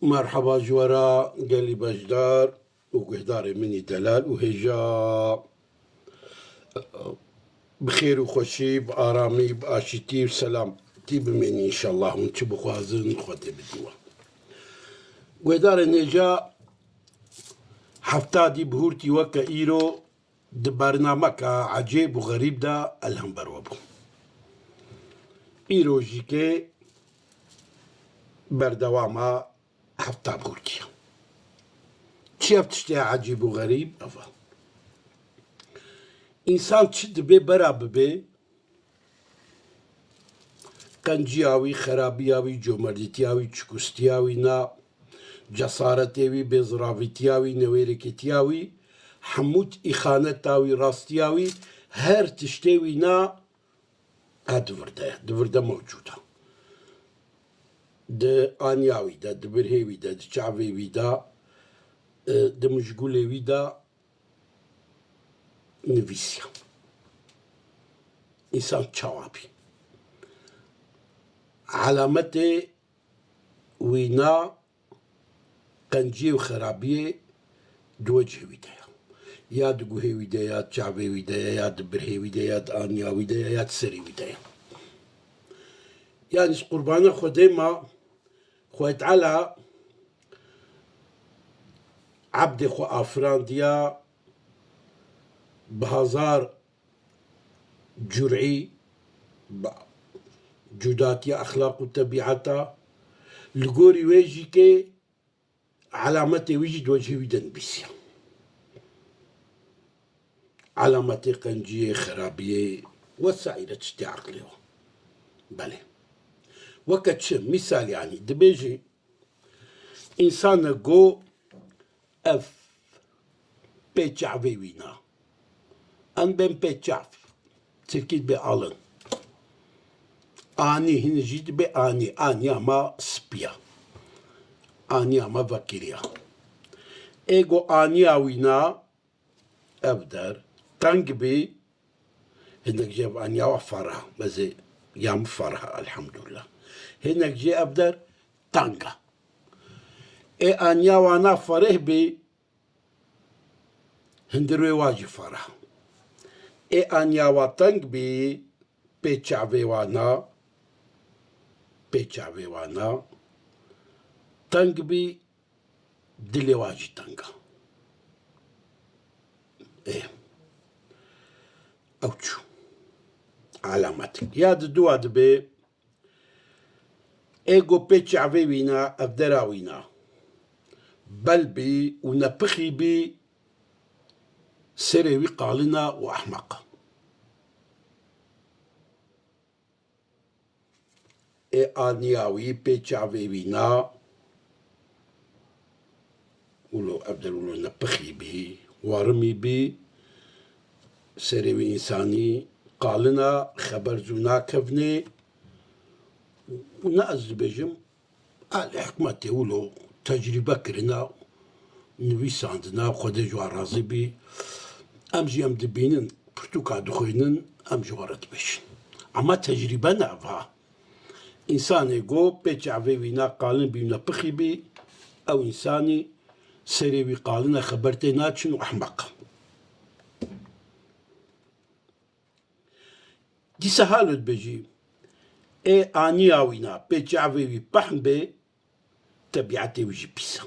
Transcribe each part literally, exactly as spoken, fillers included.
Merheba ji we re gelî beşdar û guhdarê min î delal û hêja. Bi xêr û xweşî, bi aramî, bi aşîtî û selamtî bimênî înşallah. Hûn çi bixwazin, Xwedê bidî we. Guhdarên hêja, hefta dî bihurtî weke îro di bernameka ecêb û xerîb de ez li hember we bûm. Îro jî ke berdewama hefta bihurtî ye. Çi ev tiştê ecêb û xerîb? Ev e. Însan çi dibe bera bibe, qenciya wî, xerabiya wî, comerdîtiya wî, çikustiya wî, na cesaretê wî, bêziravîtiya wî, newêrêkêtiya wî, hemû îxaneta wî, rastiya wî, her tiştê wî na e di vir de ye, di vir de mewcûd e. Di aniya wî de, di birhê wî de, di çavê wî de, e, di mijgûlê wî de nivîsiya. Însan çawa bî? Alametê wî na qenciyê û xerabiyê di wecihê wî de ye. Ya di guhê wî de, ya di çavê wî de ye, ya di birhê wî de, ya di aniya wî de ye, ya di serê wî de ye. Yanî ji qurbana Xwedê ma, Xwedê Teala ebdê xwe afirandiya bi hezar curî, bi cudatiya exlaq û tebîeta, li gorî wê jî ke alametê wî jî di wecihê wî de nivîsiya. Alametê qenciyê, xerabiyê, wesaîre tiştê eqlê wa. Belê. Weke çi? Mîsal yanî dibêjî, însan e go ev pê çavê wî na. Em bên pê çav. Tirkî dibe alın. Anî, hîn jî dibe anî. Aniya ma spî ya. Aniya ma vekirî ya. Ê go aniya wî na, ev der teng bî, hinek jî ev aniya wa ferah, bezê ya min ferah, elhamdulillah. Hinek jî ev der teng e. Ê aniya wana fereh bî, hundirê wa jî ferah. Ê aniya wa teng bî, pê çavê wana, pê çavê wana teng bî, dilê wa jî teng e. Ê, ew çû. Alamet. Ya di dua dibe, ê go pê çavê wîna, ev dera wîna. Bel bî û nepixî bî, serê wî qalin e û ehmeq e. Ê aniya wî pê çavê wî na, wilo ev der wilo nepixî bî, warimî bî, serê wî însanî qalin e, xeber zû nakevnê. Û ne ez dibêjim, Alî hikmetê wilo tecrîbe kirine, nivîsandine, Xwedê ji wan razî bî. Em jî em dibînin, pirtûka dixwînin, em ji wan re dibêjin. Ema tecrîbe ne ev ha. Însanê go pê çavê wî na qalin bî û nepixî bî, ew însanî serê wî qalin e, xeber tê naçin û ehmeq e. Dîsa halo dibêjî, ê aniya wî na pê çavê wî pehn bê, tebîetê wî jî pîs e.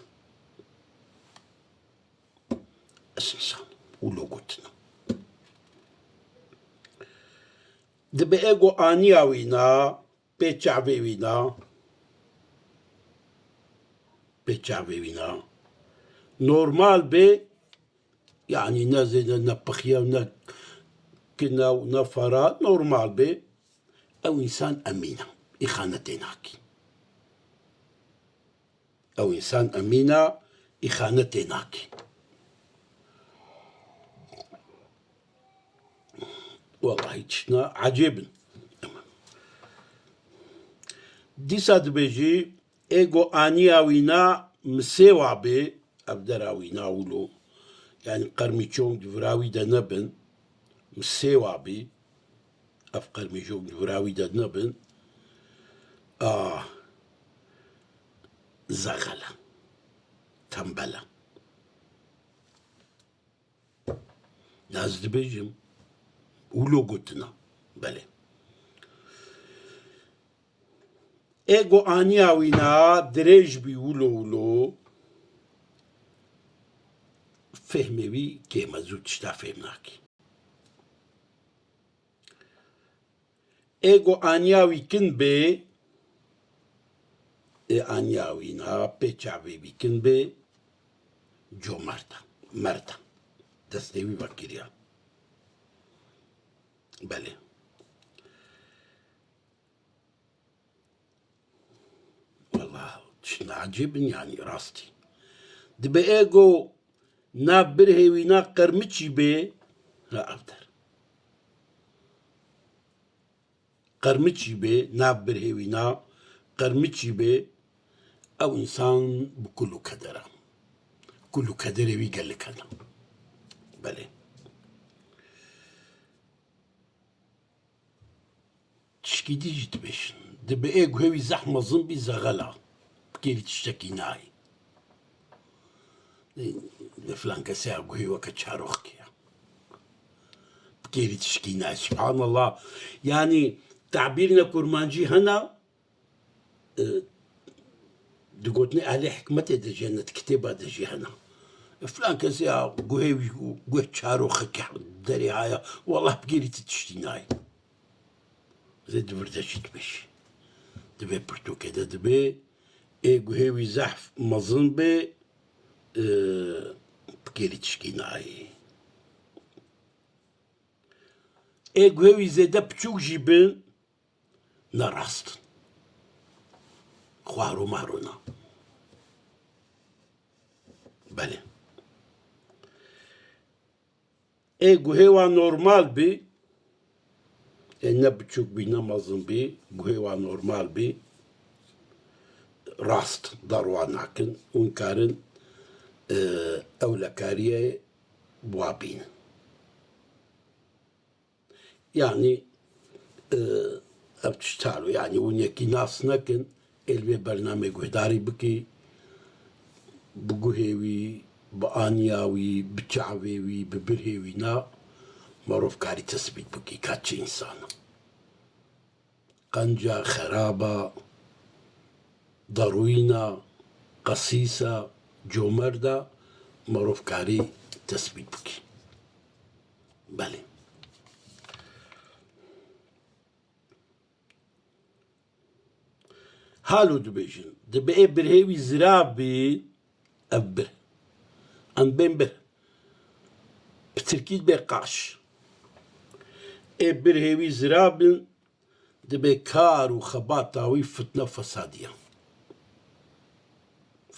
Ez insan wilo gotina. Dibe ê go aniya wî na, pê çavê wî na, pê çavê wî na, normal bê, yanî ne zêde, ne pixiya, ne kina û ne fara, normal bê, ew însan emîn e, îxanetê nakî. Ew însan emîn e, îxanetê nakî. Wellahî tiştna ecêb in. Dîsa dibêjî, ê go aniya wî na misêwa bê, ev dera wî na wilo. Yanî qermîçong di vira wî de nebin, misêwa bî, ev qermîçong di vira wî de nebin. A, zexel e. Tembel e. Ez dibêjim, wilo gotina. Belê. Ê ku aniya wî na dirêj bî wilo wilo, fehmê wî kêm e, zû tişta fêm nakî. Ê ku aniya wî kin bê, ê aniya wî na pê çavê wî kin bê, comert e, merd e. Destê wî vekiriya. Belê. Wallah, tiştên ecêb in, yanî rastî. Dibe ê ku nav birhê wî na qermiçî bê, ha ev der. Qermiçî bê, nav birhê wî na qermiçî bê, ew însan bi kul û keder e. Kul û kederê wî gelek hene. Belê. Tişkî dî jî dibêjin. Dibe ê guhê wî zehf mezin bî, zexel a. Bi kêrî tiştekî nayê. Ê, filan kesê ya guhê weke çaroxkê ya. Bi kêrî tişkî nayê. Subhanallah. Yanî tabîrine kurmancî hene, e, di gotinê ehlê hikmetê de jî hene, di kitêba de jî hene. E, filan kesê ya guhê wî, guh çaroxeke derê haya, wallah bi kêrî ti tiştî nayê. Zê di vir de jî dibêjî. Di vê pirtûkê de dibê, ê guhê wî zehf mezin bê, e, bi kêrî tişkî nayê. Ê guhê wî zêde piçûk jî bin, ne rast in. Xwaro maro na. Belê. Ê guhê wa normal bî, ê ne biçûk bî, ne mezin bî, guhê wa normal bî, rast darwa nakin. Hûn karin, e, ewlekariyê wa bînin. Yanî, e, ev tişt halo. Yanî hûn yekî nas nekin, ê li vê bernamê guhdarî bikî, bi guhê wî, bi aniya wî, bi çavê wî, bi birhê wî na, merov karî tesbît bikî ka çi însan e. Qenca, xeraba, darwîna, qesîsa, comerda, merov karî tesbît bikî. Belê. Halo dibêjin, dibe ê birhê wî zirav bî, ev bir. Em bên bir. Bi tirkî dibe qaş. Ê birhê wî zirav bin, dibe kar û xebata wî fitne fesadiya.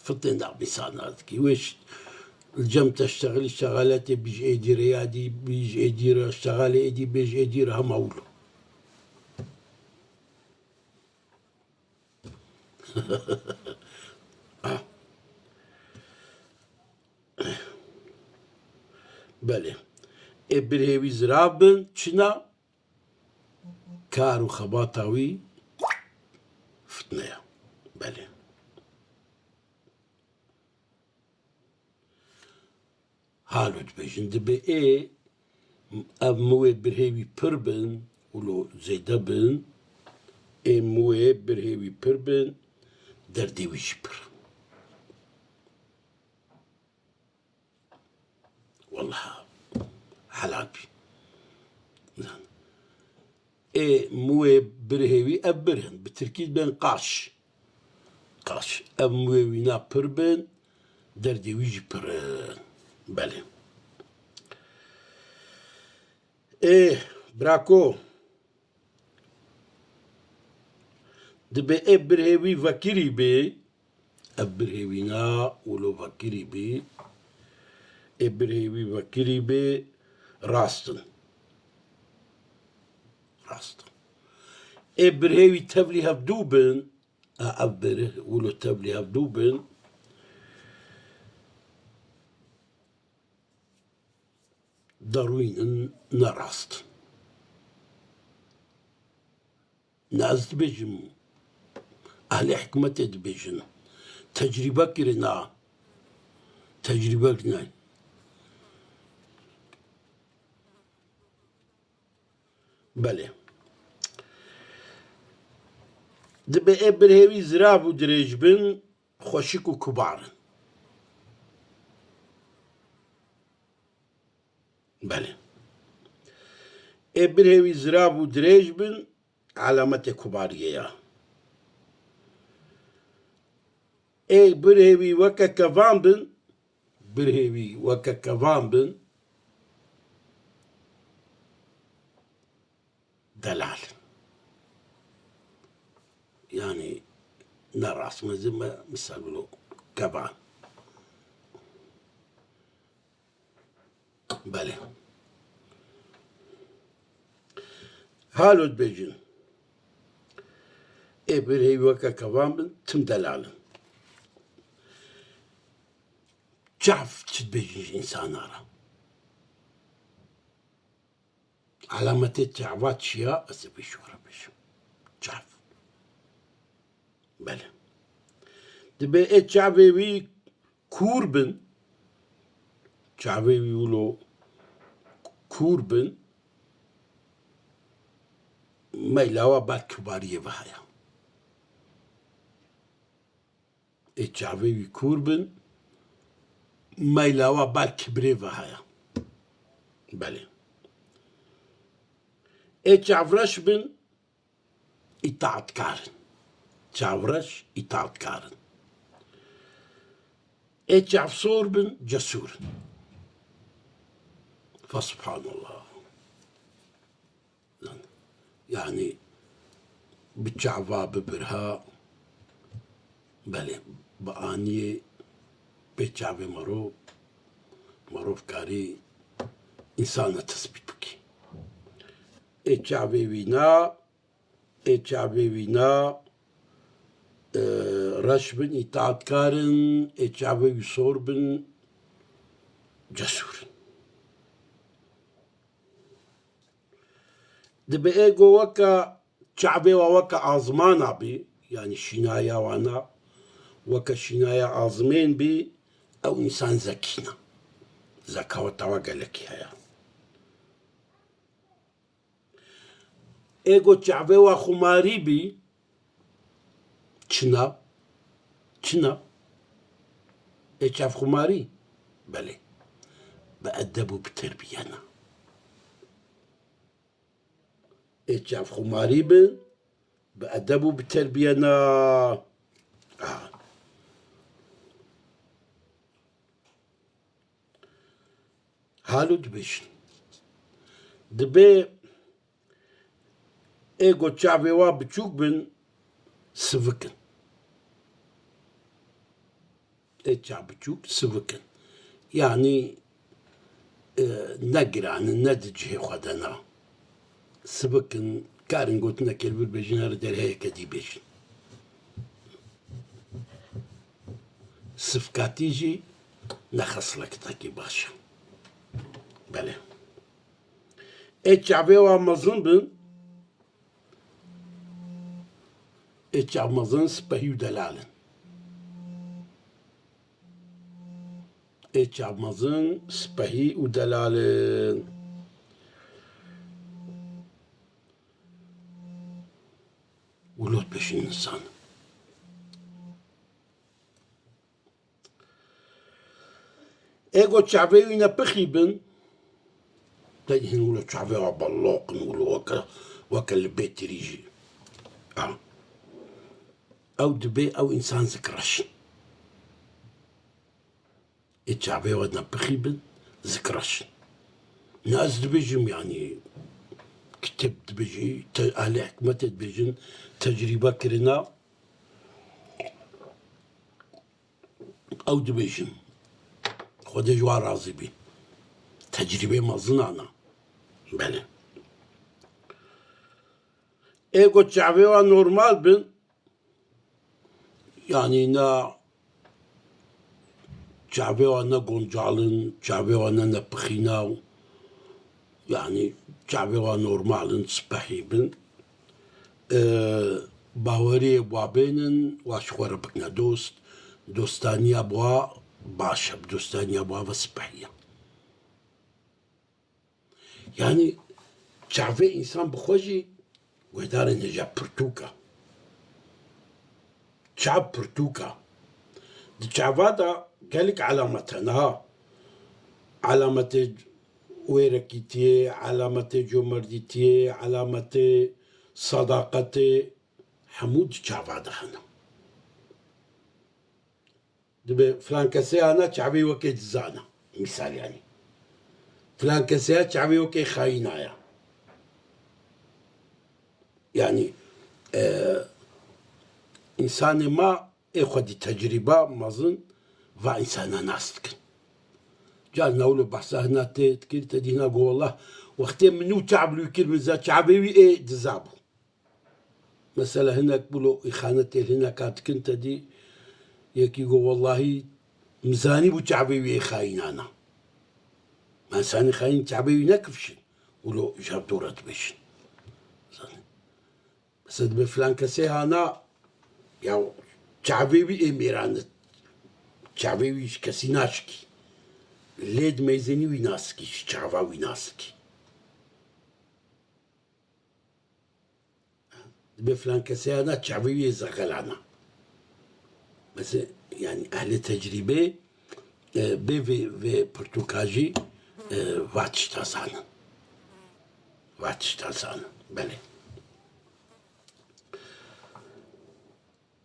Fitnê nav însana dikî. Wê ş-, li cem te ştexilî ştexaletê bîj êdî rê ya dî, bîj êdî re ştexalê êdî, bêj êdî re hema wilo. Belê. Ê birhê wî zirav bin, çina? Kar û xebata wî fitne ye. Belê. Halo dibêjin, dibe ê ev miwê birhê wî pir bin, wilo zêde bin, ê miwê birhê wî pir bin, derdê wî jî pir. Wallah, helal bî. Ê miwê birhê wî ev bir in. Bi tirkî dibên qaş. Qaş. Ev miwê wî na pir bin, derdê wî jî pir in. Belê. Ê, brako. Dibe ê birhê wî vekirî bê, ev birhê wî na wilo vekirî bê, ê birhê wî vekirî bê, rast in. Rast in. Ê birhê wî tevlî hevdû bin, a ev birh wilo tevlî hevdû bin, darwîn in, ne rast in. Ne ez dibêjim, ehlê hikmetê dibêjin. Tecrîbe kirina. Tecrîbe kirina. Belê. Dibe ê birhêvî zirav û dirêj bin, xweşik û kubar in. Belê. Ê birhêvî zirav û dirêj bin, alametê kubariyê ya. Ê birhêvî weke kevan bin, birhêvî weke kevan bin, delal in. Yanî ne rast me zî me misal wilo kevan. Belê. Halo dibêjin. Ê birhêvî weke kevan bin, tim delal in. Çav çi dibêjin ji însana re? Alametê çava çi ya? Ez ê pêşî we re bêjim. Çav. Belê. Dibe ê çavê wî kûr bin, çavê wî wilo kûr bin, meyla we ber kibariyê ve heye. Ê çavê wî kûr bin, meyla we ber kibrê ve heye. Belê. Ê çavreş bin, îtaatkar in. Çavreş, îtaatkar in. Ê çavsor bin, cesûr in. Fesubhanallah. Yanî bi çava, bi birha, belê, bi aniyê, bê çavê merov, merov karî însana tesbît bikî. Ê çavê wî na, ê çavê wî na, e, reş bin, îtaatkar in, ê çavê wî sor bin, cesûr in. Dibe ê go weke çavê wa weke azmana bî, yanî şînaya wana weke şînaya azmên bî, ew însan zekî ne. Zekaweta wa gelekî heye. Ê go çavê wa xumarî bî, çi ne? Çi ne? Ê çavxumarî? Belê. Bi edeb û bi terbiye ne. Ê çavxumarî bin, bi edeb û bi terbiye ne. Ah. Halo dibêjin. Dibe ê go çavê wa biçûk bin, sivik in. Ê çav biçûk sivik in. Yanî, e, ne giran in, ne di cihê xwe de ne. Sivik in, karin gotinekê li vir bêjin, her derheyeke dî bêjin. Sivkatî jî ne xesleketekî baş e. Belê. Ê çavê wa mezin bin, ê çav mezin sipehî û delal in. Ê çav mezin sipehî û delal in. Wilo dibêjin însan. Ê go çavê wî nepixî bin, te hin wilo çavê wa belloq in, wilo weke, weke li bê tirî jî. Ha. Ew dibê ew însan zikreş in. Ê çavê we nepixî bin, zikreş in. Ne ez dibêjim, yanî kitêb dibêjî, te-, ehlê hikmetê dibêjin, tecrîbe kirina. Ew dibêjin. Xwedê ji wan razî bî. Tecrîbê mezin ana. Belê. Ê go çavê wan normal bin, yanî ne çavê wan ne goncal in, çavê wan ne nepixîna, yanî çavê wan normal in, sipehî bin. E, baweriyê wa bên in, wa ji xwe re bikine dost, Dostaniya bi wa baş e, dostaniya bi wa ve sipehiya. Yanî çavê însan bi xwe jî guhdarên hêja pirtûk e. Çav pirtûk e. Di çava de gelek alamet hene ha. Alametê wêrekîtiyê, alametê comerdîtiyê, alametê sadaqetê, hemû di çava de hene. Dibe filan kesê ana çavê wekê dizana. Misal yanî. Filan kesê ya çavê wekê xayîna ya. Yanî, e, însanê ma ê xwedî tecrîba mezin va însana nas dikin. Carna wilo behsa hina tê dikir, te dî hina go, wallah, wextê min nû çav li wî kir, min za çavê wî ê diza bû. Mesela hinek wilo îxanetê hineka dikin, te dî yekî go, wellahî, min zanî bû çavê wî ê xayînana. Min zanî xayîn çavê wî nekifşin. Wilo ji hevdû re dibêjin. Zanî. Mesela dibe filan kesê hana, ya çavê wî ê mêran e. Çavê wî ji kesî naşikî. Lê di meyzênî wî nasikî, ji çava wî nasikî. Dibe filan kesê hana çavê wî ê zexelana. Mesela, yanî ehlê tecrîbê, e, bê vê, vê pirtûka jî, e, va tişta zanin. Va tişta zanin. Belê.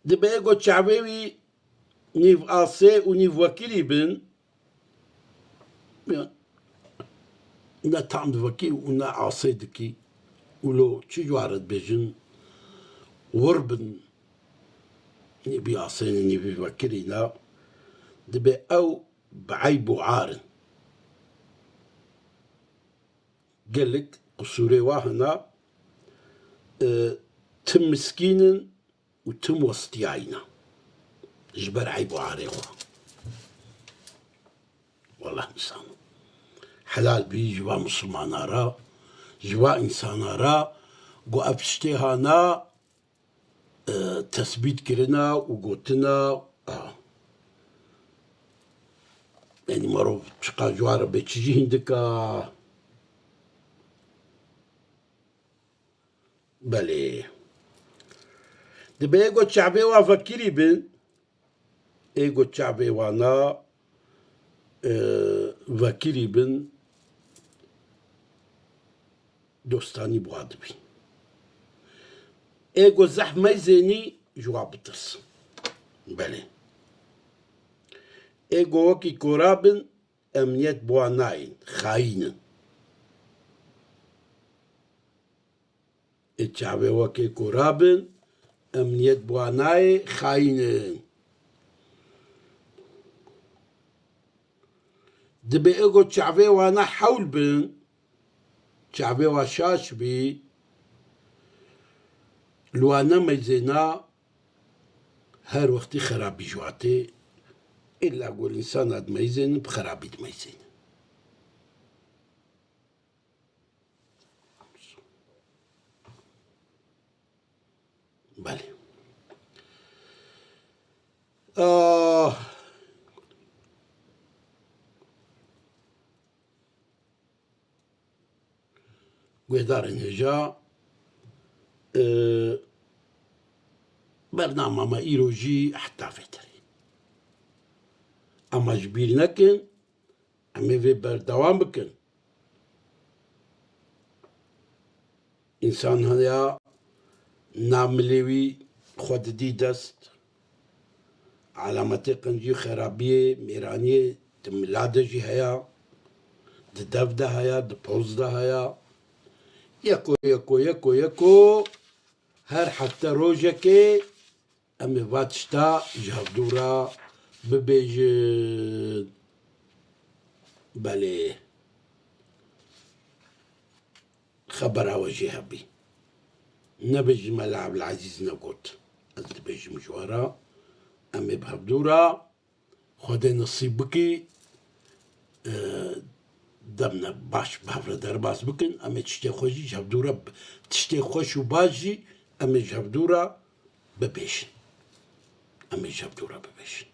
Dibe ego çavê wî nîv asê û nîv wekirî bin, ya, ne tam di wekî û ne asê dikî. Wilo çi ji wan re dibêjin? Wir bin. Nîvî asê ne, nîvî wekirî ne. Dibe ew bi eyb û ar in. Gelek qisûrê wa hene, e, tim miskîn in û tim westiyayî ne. Ji ber eyb û arê xwe. Wallah insan. Helal bî ji va misilmana re, ji va însana re, ku ev tiştê hana, e, tesbît kirina û gotina, a. Yanî merov çiqa ji wan re bê çi jî hîn dika. Belê. Dibe ego çavê wa vekirî bin, ego çavê wana, e, vekirî bin, dostanî bi wa dibî. Ego zehf meyzênî ji wa bitirsin. Belê. Ego wekî kora bin, emniyet bi wan nayên, xayîn in. Ê çavê wekê ku rabin, emniyet bi wan nayê, xayîn in. Dibê ego çavê wana hewl bin, çavê wa şaş bî, li wan nemeyzêna, her wextî xerabî ji wa tê. Îlla ku li însana dimeyzênin, bi xerabî dimeyzênin. Belê. Ah. Guhdarên hêja, e, bernama me îro jî heta vê derê. Ama ji bîr nekin, em ê vê berdewam bikin. Însan haya namilê wî xwe didî dest. Alametê qencî û xerabiyê, mêraniyê di mila de jî heya, di dev de heya, di poz de heya. Yeko, yeko, yeko, yeko, her hefte rojekê em ê va tişta ji hevdû re bibêjin. Belê. Xebera we jê hebî. Nebêjin Mela Evlezîz negot. Ez dibêjim ji we re, em ê bi hevdû re Xwedê nesîb bikî, e, demne baş bi hev re derbas bikin. Em ê tiştê xwe jî ji hevdû re, tiştê xweş û baş jî em ê ji hevdû re bibêjin. Em ê ji hevdû re bibêjin.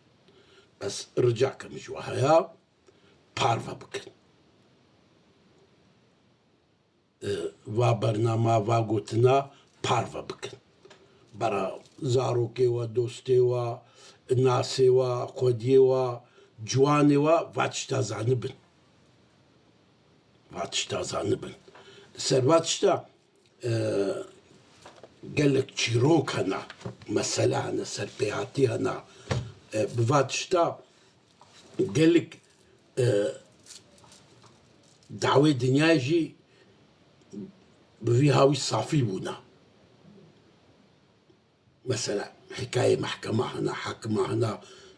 Ez rica kim ji we heya, parve bikin. E, va bernama, va gotina parve bikin. Bera zarokê we, dostê we, nasê we, xwediyê we, ciwanê we, va tişta zanibin. Va tişta zanibin. Ser va tişta, e, gelek çîrok hene, mesele hene, serpêhatî hene. E, bi va tişta gelek, e, dawê dinyayê jî bi vî hawî safî bûne. Mesela, hikayê mehkema hene, hakima hene,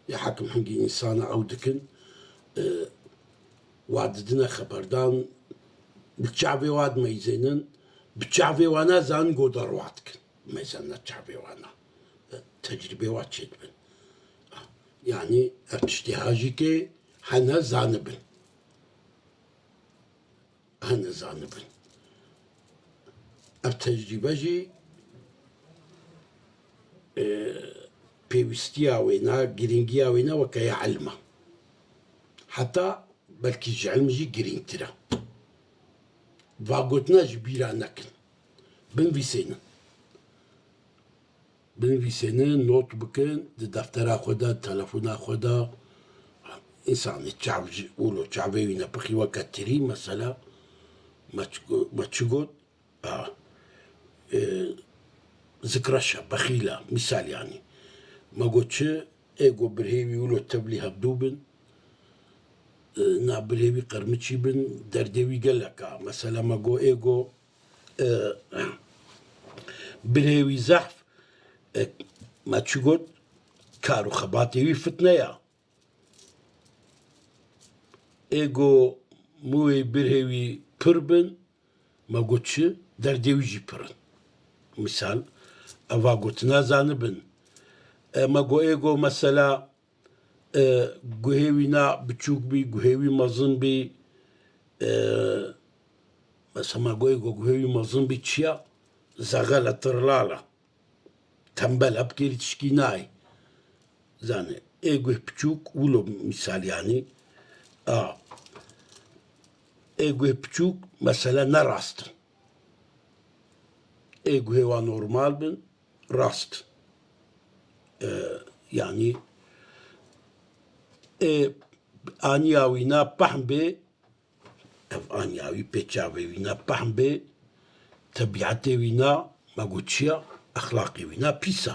ya hakim hingî însana ew dikin, e, wa didine xeberdan, bi çavê wa dimeyzênin, bi çavê wa ne zanin goda rwa dikin. Meyzena çavê wa ne. E, tecrübê wa çêdibin. Yani, ev tiştê ha jî ke hene zanibin. Hene zanibin. Ev tecrîbe jî, e, pêwîstiya wê ne, girîngiya wê ne weke ya ilm e. Heta belkî ji ilm jî girîngtir e. Va gotina ji bîra nekin. Binivîsênin. Binivîsêne, not bikin, di deftera xwe de, telefona xwe de. Însanê çav jî, wilo çavê wî nepixî weke tirî, mesela, me çi go-, me çi got? A, e, zikreş e, bexîl e, mîsal yanî. Me got çi? Ê go birhê wî wilo tevlî hevdû bin, e, na birhê wî qermiçî bin, derdê wî gelek a. Mesela me go, ê go, e, birhê wî zehf, e, me çi got, kar û xebatê wî fitne ya. Ê go mûyê birhê wî pir bin, me got çi, derdê wî jî pir in. Misal, eva gotina zanibin. E, me go, ê go mesela, e, guhê wî na biçûk bî, guhê wî mezin bî, e, mesela me go, ê go guhê wî mezin bî çi ya? Zexel e, tirlal e. Tembel e, bi kêrî tişkî nayê. Zanê, ê guh biçûk, wilo misal yanî. A, ê guh biçûk, mesela ne rast in. Ê guhê wa normal bin, rast. E, yanî, ê aniya wî na pehm bê, ev aniya wî pê çavê wî na pehm bê, tebîetê wî na, me got çi ya? Exlaqê wî na pîs e.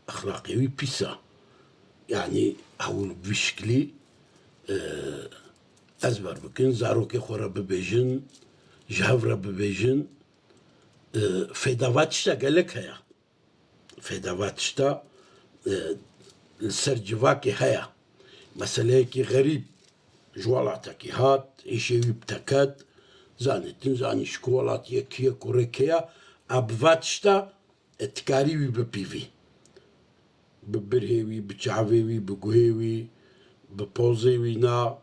Exlaqê wî pîs e. Yanî, ewil bi vî şiklî, e, ezber bikin, zarokê xwe re bibêjin, ji hev re bibêjin, e, fêda va tişta gelek heye. Fêda va tişta, e, li ser civakê heye. Meseleyekî xerîb ji welatekî hat, êşê wî bi te ket, zanê, tu nizanî ji ku welatî ye, kî ye, kurê kê ye, a bi va tişta, e, tu karî wî bipîvî. Bi birhê wî, bi çavê wî, bi guhê wî, bi pozê wî na,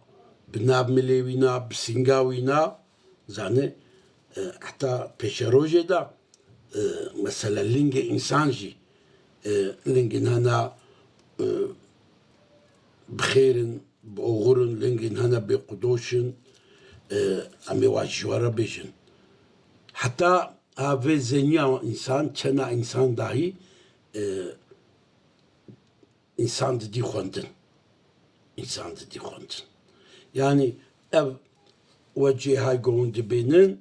bi nav milê wî na, bi sînga wî na, zanê, e, heta pêşerojê de, e, mesela lingê însan jî, e, lingên hene, e, bi xêr in, bi oxir in, lingên hene bêqudoş in, e, em ê wa ji we re bêjin. Heta a vê zeniya însan, çena însan dahî, e, însan didî xwendin. Însan didî xwendin. Yanî ev wecihê hay govûn dibînin,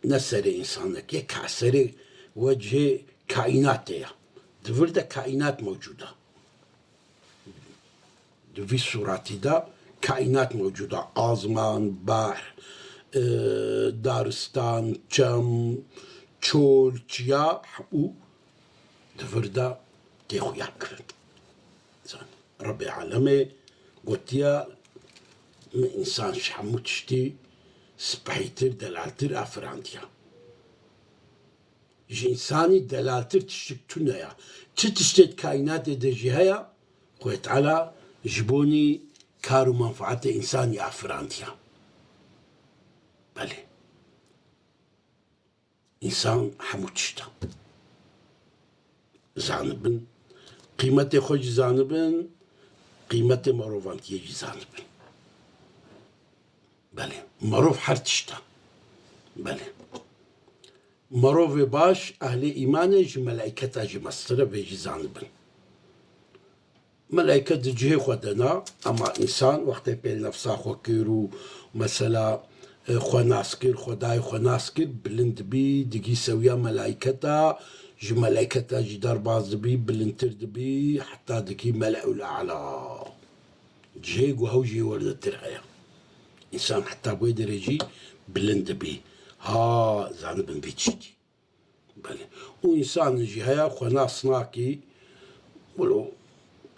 ne serê însanekê, ka serê wecihê kaînatê ye. Di vir de kaînat mewcûd e. Di vî sûretî de kaînat mewcûd e. Azman, behr, e, daristan, çem, çol, çiya, hemû di vir de tê xuya kirin. Zanî, Rebbê alemê gotiye, min însan ji hemû tiştî spehîtir, delaltir afirandiye. Ji însanî delaltir tiştik tune ya. Çi tiştê di kaînatê de jî heye, Xwedê Teala ji bonî kar û menfaetê însanî afirandiye. Belê. Însan hemû tişt e. Zanibin. Qîmetê xwe jî zanibin, qîmetê merovantiyê jî zanibin. Belê, merov her tişt e. Belê. Merovê baş, ehlê îman e, ji melaîketa jî mestir e, vê jî zanibin. Melaîket di cihê xwe de ne, ema însan wextê pêl nefsa xwe kir û mesela, e, xwe nas kir, Xwedayê xwe nas kir, bilind dibî, digî sewiya melaîketa, ji melaîketa jî derbas dibî, bilindtir dibî, heta digî mele'ul a'la. Cihê ku hew jê werdetir heye. Însan heta wê derê jî bilind dibî. Ha, zanibin vî tiştî. Belê. Û însan jî heye xwe nas nakî, wilo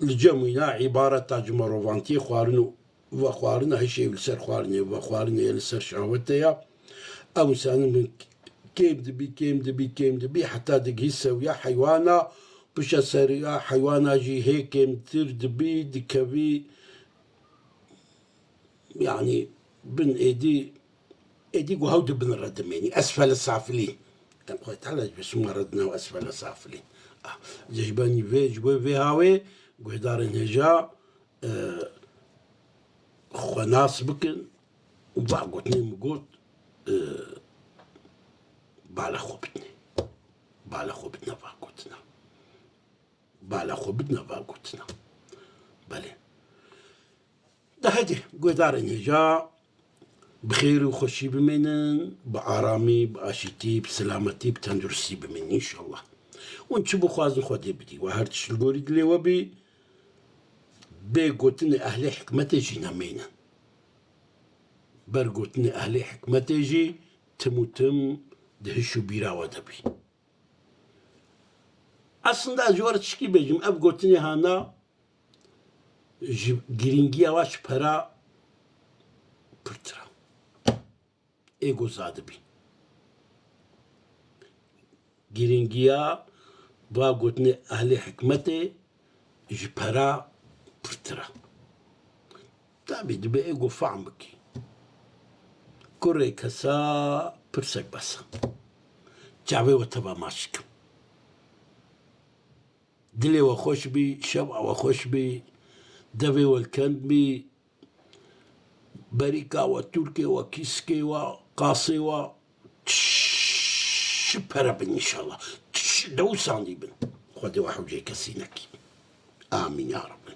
li cem wîna îbareta ji merovantiyê xwarin û vexwarina, hişê li ser xwarinê, vexwarinê li ser şehwetê ya. Ew însanin min kêm dibî, kêm dibî, kêm dibî, heta digihî sewiya heywana, pişa seriya heywana jî hê kêmtir dibî, dikevî, yanî bin êdî, êdî ku hew dibin re dimênî. Esfele safilîn. Em Xwedê Teala ji sima re dine esfele safilîn. Ah, ji benî vê, ji bo vê hawê guhdarên hêja, e, xwe nas bikin û va gotinê min got, e, bala xwe bidinê. Bala xwe bidine va gotina. Bala xwe bidine va gotina. Belê. De hede, guhdarên hêja, bi xêr û xweşî bimênin, bi aramî, bi aşîtî, bi silametî, bi tenduristî bimênin înşallah. Hûn çi bixwazin Xwedê bidî. We her tişt li gorî dilê we bî, bê gotinê ehlê hikmetê jî nemênin. Ber gotinê ehlê hikmetê jî tim û tim di hiş û bîra we de bî. Aslında ez ji we re tişkî bêjim, ev gotinê hana ji girîngiya wa ji pera pirtir e. Ê ku zadibî. Girîngiya va gotinê ehlê hikmetê ji pera pirtir e. Tabî dibe ê ku fehm bikî. Kurê kesa pirsek bes e. Çavê we teva maç dikim. Dilê we xweş bî, şeva we xweş bî, devê we li kend bî, berîka we, tûrkê we, kîskê we, qasê we, çi pere bin înşallah. Çi dew sandî bin. Xwedê we hewcê kesî nekî. Amîn ya Rabbî.